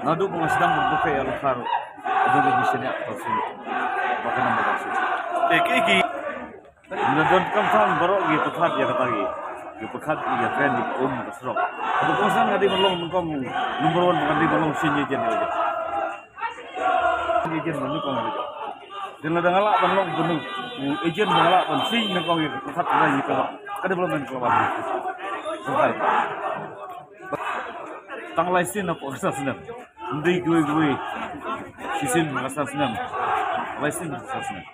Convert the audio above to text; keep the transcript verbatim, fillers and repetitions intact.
Naduh ba nga sdang ban buh ïa la ka, ado ki sniang ka sniang. Ba ka nam ba ka sniang. Te ki ki. Nga don kam tang baroh ki pyrkhat ïa kata ki. Ki pyrkhat ïa ka ni um ka surok. Ado ko san ka dei ban long nyngkong number one, ka dei ban long sniang ïa jen ïa jen. Sniang ïa jen ban nyngkong ïa jen. Dan lada nga lah ban long ban nyngkong, ïa jen ba nga lah ban sniang nyngkong ïa ka pyrkhat ka ïa ka. Ka development ka ba. Tang lai sien hapoh ka sa snem. Ym dei kiwei kiwei. Shisien ka sa snem. Lai sien ka sa snem.